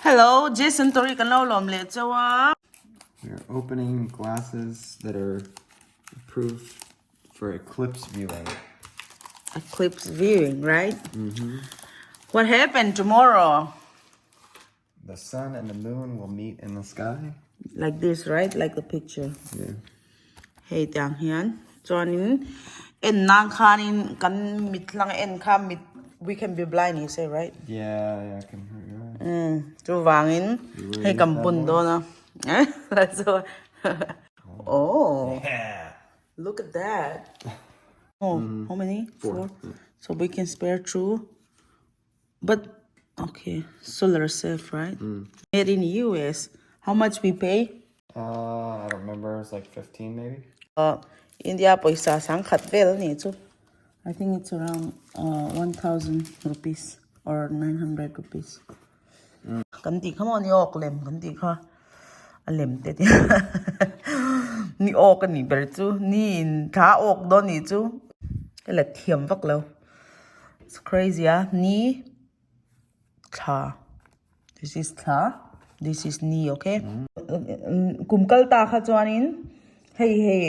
Hello, Jason Tori kan lo lawm leh cheu a. We are opening glasses that are approved for eclipse viewing. Eclipse viewing, right? Mm-hmm. What happened tomorrow? The sun and the moon will meet in the sky. Like this, right? Like the picture. Yeah. Hei tiang hian chuanin en nan khanin kan mit hlang en kha mit we can be blind you say right? Yeah, yeah, I can hurt your eyes. Mm, chuvangin hei kan bun dawn a. Oh. Yeah. Look at that. Oh, how many? Four. So we can spare two. But okay, solar safe, right? Made in US. How much we pay? Uh, I don't remember. It's like 15 maybe. Uh, India pawisa sangkhat vel ni chu. I think it's around uh, 1000 rupees or 900 rupees. Kan tih kha maw ni awk lem kan tih kha a lem te tia ni awk a nih ber chu ni in thla awk dawn nih chu ka la thiam vak lo it's crazy a ni thla this is thla this is ni okay kum kal ta kha chuanin. Hei hei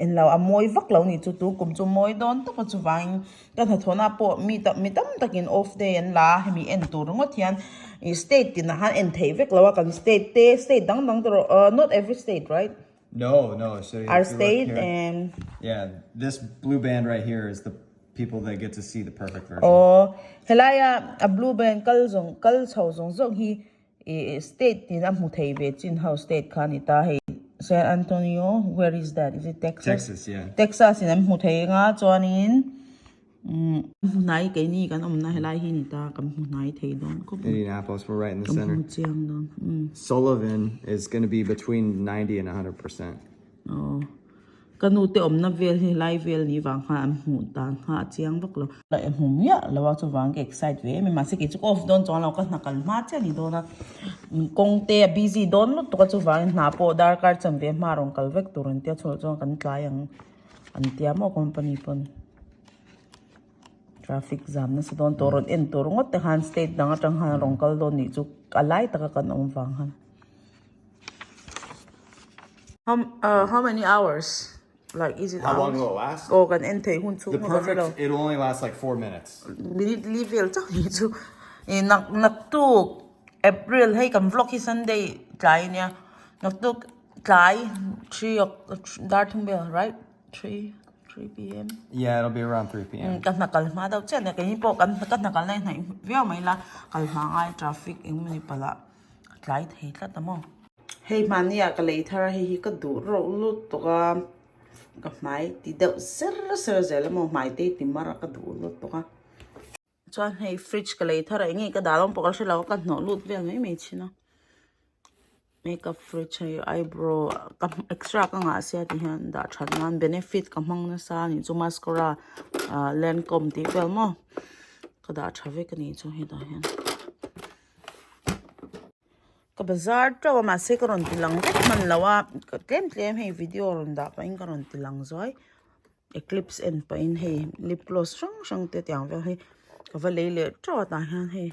englo a mawi vak lo ni chu tu kum chu mawi dawn tak a chuvangin ka hnathawhna pawh mi tam mi tam takin off day an la a hemi en tur ringawt hian ih state tinah khan en theih vek lo a kan state te state dang dang te erawh ah not every state right? No no so if Our you look state here and yeah this blue band right here is the people that get to see the perfect version. Aw helaia a blue band kal zawng kal chho zawng zawng hi Ih state tin a hmu thei ve chin ho state kha a ni ta hei San Antonio where is that is it Texas? Texas yeah. Texas in an hmu thei anga chuanin umm hmu hnai keini kan awmna helai hi ni ta kan hmu hnai thei dawn khawp mai. Indianapolis we're right in the Kan center. hmu chiang dawn umm. Sullivan is gonna be between 90 and 100%. Aw. Ka nu te awmna vel hi helai vel ni vang khan an hmuh dan kha a chiang vak lo. La e hmu miah lo a chuvang ka excite ve em em mahse kei chu ka off dawn chuang lo ka hna kal hma chiah a ni dawn a kawng te a busy dawn lutuk a chuvangin hna pawh darkar chan ve hma rawn kal vek tur an tia chhuah chuan kan tlai ang an tia maw company pawn traffic jam nasa dawn tawh rawn en tur ngawt te khan state dang atang khan a rawn kal dawn nih chu a lai taka kan awm vang khan. How uh how many hours? Like is it How long hours? will it last? Aw kan en thei hun chhung The kha ka hre lo. perfect, it'll only last like 4 minutes. Minute li vel chauh ni chu. I nak naktuk April hei kan vlog hi Sunday tlai ania. Naktuk tlai 3 o dar thum vel right? 3 3 pm. Yeah, it'll be around 3 pm. Ka hna kal hma deuh chiah ania. Keini pawh kan ka hna kalna hi hnaih viau mai ila kal hma ngai traffic engemaw palh ah. A tlai thei tlat a maw. Hei hmani ah ka lei thar a hei hi ka duh reuh lutuk a ka hmai ti deuh ser ser zel a maw hmai te hi ti mar a ka duh lutuk a. Chuan hei fridge ka lei thar a eng nge ka dah dawn pawh ka hre lo a ka hnawh lut vel mai mai thin a makeup fridge hei eyebrow ka extra ka ngah sia ti hian dah that nan benefit ka hmang nasa a nih chu mascara ah lancome tih vel maw ka dah tha vek a nih chu hetah hian. Ka bazar teuh a mahse ka rawn ti lang vek hman lo a ka tlem tlem hei video rawn dah pahin ka rawn ti lang zuai eclipse en pahin hei lip gloss hrang hrang te tiang vel hi ka va lei leh teuh a tah hian hei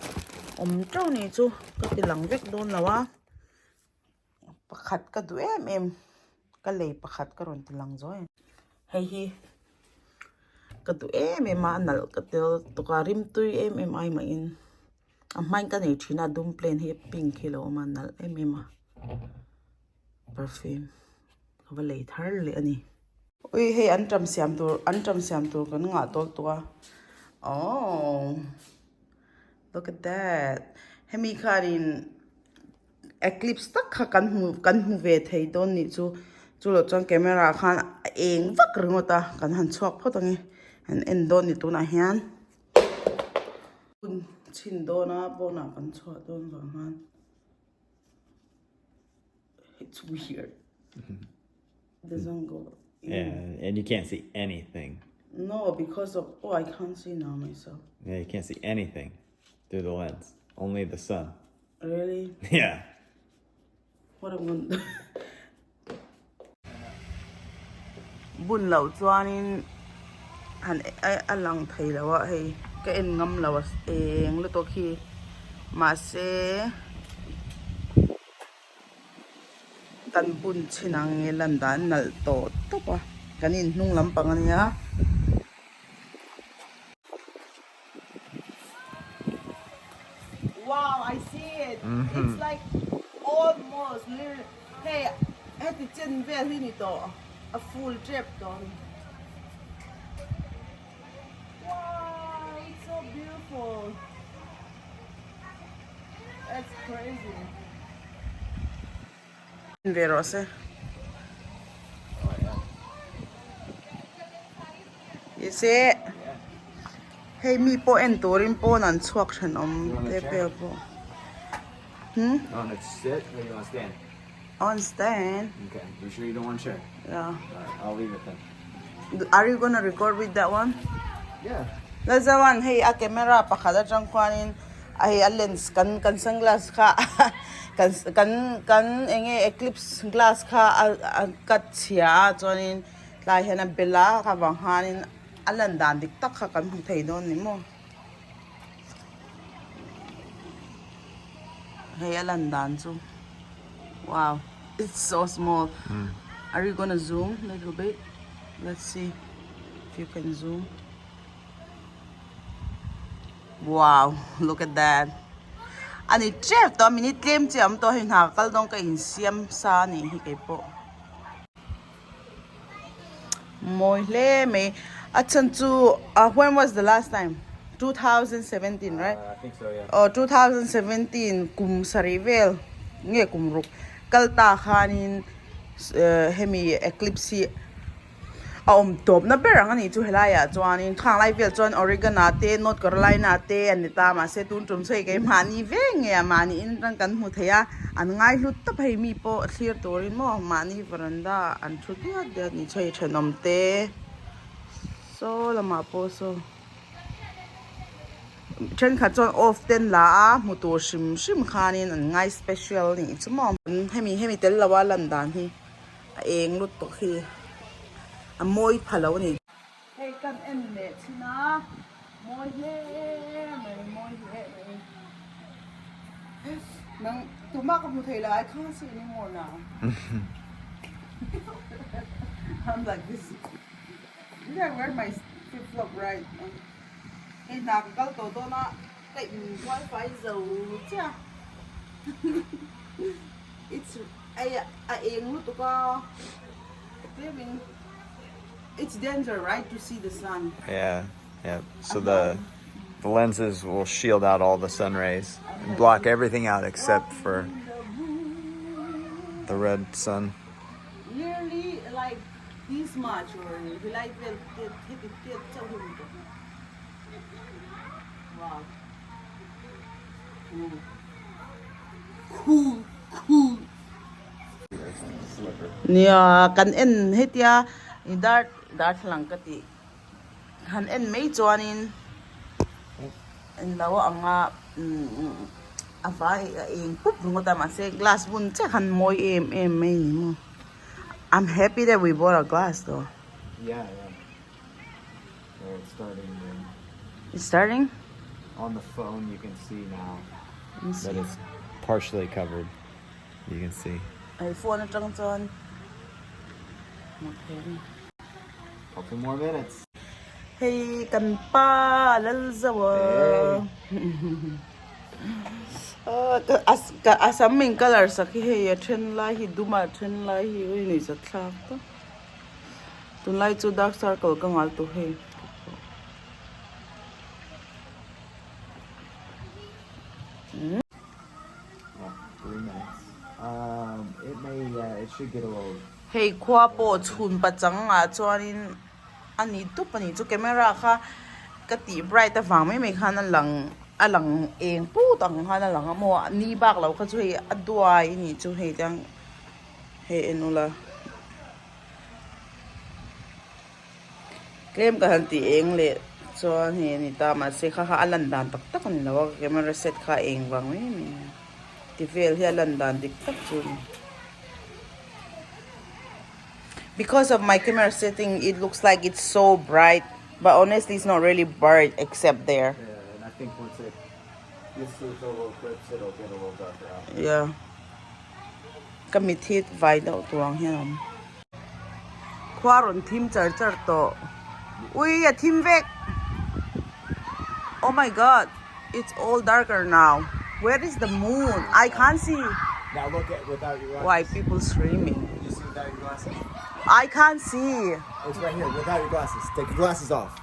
awm teuh nih chu ka ti lang vek dawn lo a pakhat ka duh em em ka lei pakhat ka rawn ti lang zuai hei hi ka duh em em a a nalh ka tel tawk a rimtui em em ai mahin. A hmain ka nei thin a dum plain hi pink hi lo awm a nalh em em a perfume ka va lei thar leh a ni. Ui hei an tam siam tur an tam siam tur kan ngah tawlh tawh a aww look at that hemi khanin eclipse tak kha kan hmu kan hmu ve thei dawn nih chu chu loh chuan camera khan a eng vak ringawt a kan han chhuak phawt ang e an en dawn ni tunah hian. Hun chhin dawn a pawnah kan chhuah dawn vang khan it's weird doesn't go in. Yeah, and you can't see anything. No, because of oh I can't see now myself. Yeah, you can't see anything through the lens. Only the sun. Really? Yeah. What I'm gonna do. Bun loh chuanin han a lang thei lo a hei ka en ngam lo a eng lutuk hi mahse Kan bun chhin ang nge lan dan nalh tawh tawp a kan in hnung lampang ania. Wow I see it it's like almost hei heti chen vel hi ni tawh a full tep tawh a ni. Wow it's so beautiful that's crazy. Ve rawh se. You see hei mi pawh en turin pawn an chhuak thenawm te vel pawh. Hmm? You want to sit or you want to stand? I want to stand. Okay. You sure you don't want a chair? Yeah. All right, I'll leave it then. Are you gonna record with that one? Yeah. Lazawan hei a camera pakhat atang khuanin a hei a lens kan kan sunglass kha kan kan kan enge eclipse glass kha a a cut chhia a chuanin tlai hian a bel a kha vang khanin a lan dan dik tak kha kan hmu thei dawn ni maw. Hei a lan dan chu wow it's so small are you gonna zoom little bit let's see if you can zoom wow look at that ani tep tawh a minute tlem chi a awm tawh a hei hna kal dawn ka insiam sa a nih hi keipawh. Mawi hle mai a chhan chu ah when was the last time 2017 right aw 2017 kum sarih vel nge kum ruk kal ta khanin hemi eclipse hi a awm tawp na ber ang a nih chu helai ah chuanin khang lai vel chuan Oregon ah te North Carolina ah te an ni ta mahse tun tum chu hei keimahni veng nge ah mahni in atang kan hmu thei a an ngai hlut tawp hei mi pawh thlir turin maw mahni veranda ah an thu diat diat ni chu hei thenawm te saw lamah pawh saw thenkhat chuan off ten la a hmu tur hrim hrim khanin an ngai special a nih chu maw hemi hemi tel lo a lan dan hi. A eng lutuk hi a mawi pha lo a ni. Hei kan en leh chhin a, mawi hle mai, mawi hle mai. Nang tumah ka hmu thei lo, I can't see anymore now. I'm like this. Did I wear my flip flop right? Hei hna ka kal tawh dawn a, ka in bualfai zo chiah. It's Ei a eng lutuk a tlemin it's danger right to see the sun. Yeah yeah so the the lenses will shield out all the sun rays and block everything out except for the red sun. Nearly like this much or helai vel heti tiat chauh hi ni tawh. Wow. Cool. Cool cool. Nia kan en hetia dar darthlalang ka tih han en mai chuanin englo ang a a vai a eng pup ringawt a mahse glass bun chiah khan mawi em em mai a ni maw I'm happy that we bought a glass though. Yeah yeah. There it's starting then. It's starting? On the phone you can see now that it's partially covered. You can see. Hei phone atang chuan hmuh theih a ni. Couple more minutes. Hei kan pa lal zo a. A sam in colour sak hi hei a then lai hi dum a a then lai hi ui nuihzat thlak tak. Tunlai chu dark circle ka ngal tawh hei. Hei khua pawh chhun pachang ah chuanin a ni dup a ni chu camera kha ka tih bright avang mai mai khan a lang a lang eng put ang khan a lang a maw ni bak lo kha chu hei a duai a nih chu hei tiang hei en ula. Tlem ka han tih eng leh chuan hei a ni ta mahse kha kha a lan dan tak tak a ni lo a camera set kha a eng vang mai mai a ti vel hi a lan dan dik tak chu a ni because of my camera setting it looks like it's so bright but honestly it's not really bright except there. Yeah. Ka mit hi vai deuh tur ang hian a awm. Khua rawn thim char char tawh. Ui a thim vek. Oh my god it's all darker now. Where is the moon? I can't see. Now look at without your glasses. Why people screaming? You see without your glasses? I can't see. It's right here without your glasses. Take your glasses off.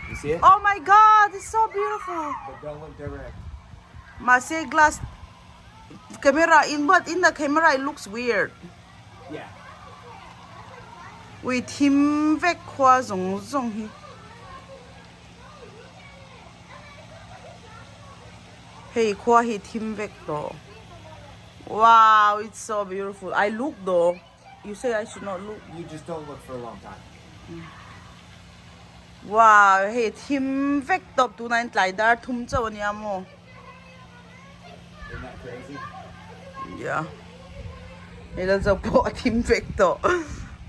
You see it? Oh my god, it's so beautiful. But don't look direct. Mahse glass camera in but in the camera it looks weird. Yeah. Ui thim vek khua zawng zawng hi. Hei khua hi thim vek tawh. Wow, it's so beautiful. I look though. You say I should not look. You just don't look for a long time. Wow, hei thim vek tawp tunah in tlai dar thum chauh ania maw? Isn't that crazy? Yeah. Hei la zo pawh a thim vek tawh.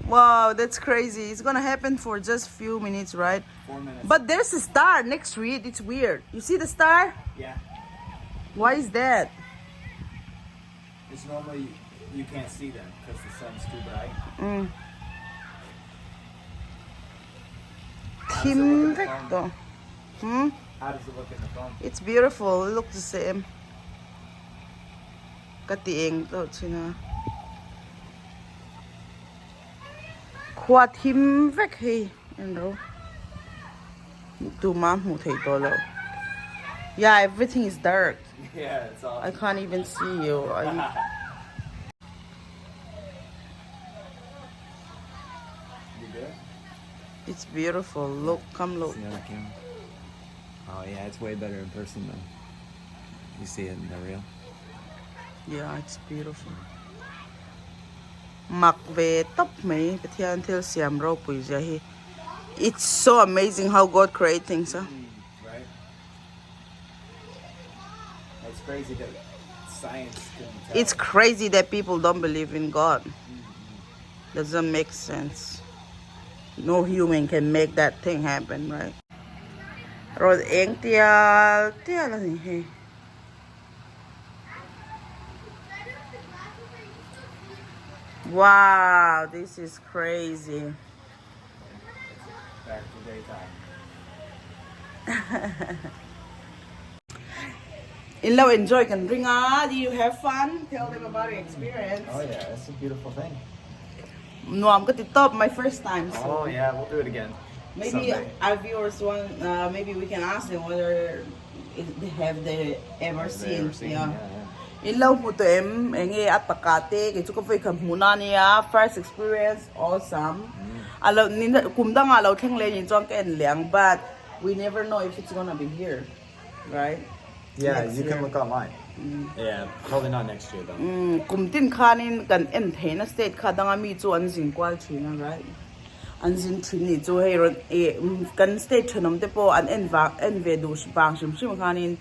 Wow, that's crazy. It's gonna happen for just few minutes, right? 4 minutes. But there's a star next to it. It's weird. You see the star? Yeah. Why is that? It's normally you can't see them because the sun's too bright. Thim vek tawh. Hmm? How does it look in the phone? It's beautiful. It looks the same. Ka ti eng tawh chin a. Khua thim vek hei en ro. Tuma hmuh theih tawh loh. Yeah, everything is dark. Yeah, it's all. I can't even see you. I... You good? It's beautiful. Look, come look. See on the camera. Oh yeah, it's way better in person though. You see it in the real. Yeah, it's beautiful. Mak ve tawp mai Pathian thil siam ropui zia hi. It's so amazing how God create things huh? Right? It's crazy that science can tell. It's crazy that people don't believe in God. Doesn't make sense. No human can make that thing happen, right? Rawn eng tial tial a ni hei. Wow, this is crazy. Back to daytime. In lo enjoy kan ring a, do you have fun? Tell them about your experience. Oh yeah, it's a beautiful thing. Nuam ka ti tawp, my first time. So Oh yeah, we'll do it again. maybe someday. our viewers want, maybe we can ask them whether it, have they ever Have they seen. ever seen? Yeah. Yeah, yeah. In lo hmu tawh em, enge a taka te, kei chu ka vawi khat hmuh na nia, first experience, awesome. A lo ni kum dangah lo thleng leh ni chuan ka en leh ang but we never know if it's gonna be here, right? Yeah, Next you can year. look online. Yeah, probably not next year though. Kum tin khanin kan en theihna state kha danga mi chu an zin kual thin a, right? An zin thin nih chu hei rawn eh kan state thenawm te pawh an en vang en ve duh vang hrim hrim khanin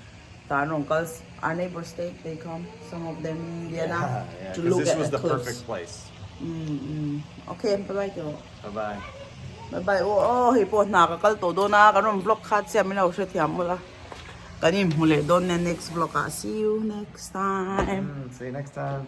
tan rawn kal our neighbor state they come some of them Indiana Yeah, yeah, to because look this at was the eclipse. perfect place. Okay, bye bye tawh. Bye bye. Bye bye aw aw hei pawh hna ka kal tawh dawn a kan rawn vlog kha chiah min lo hrethiam mawlh a kan inhmu leh dawn nia next vlog ah see you next time. See you next time.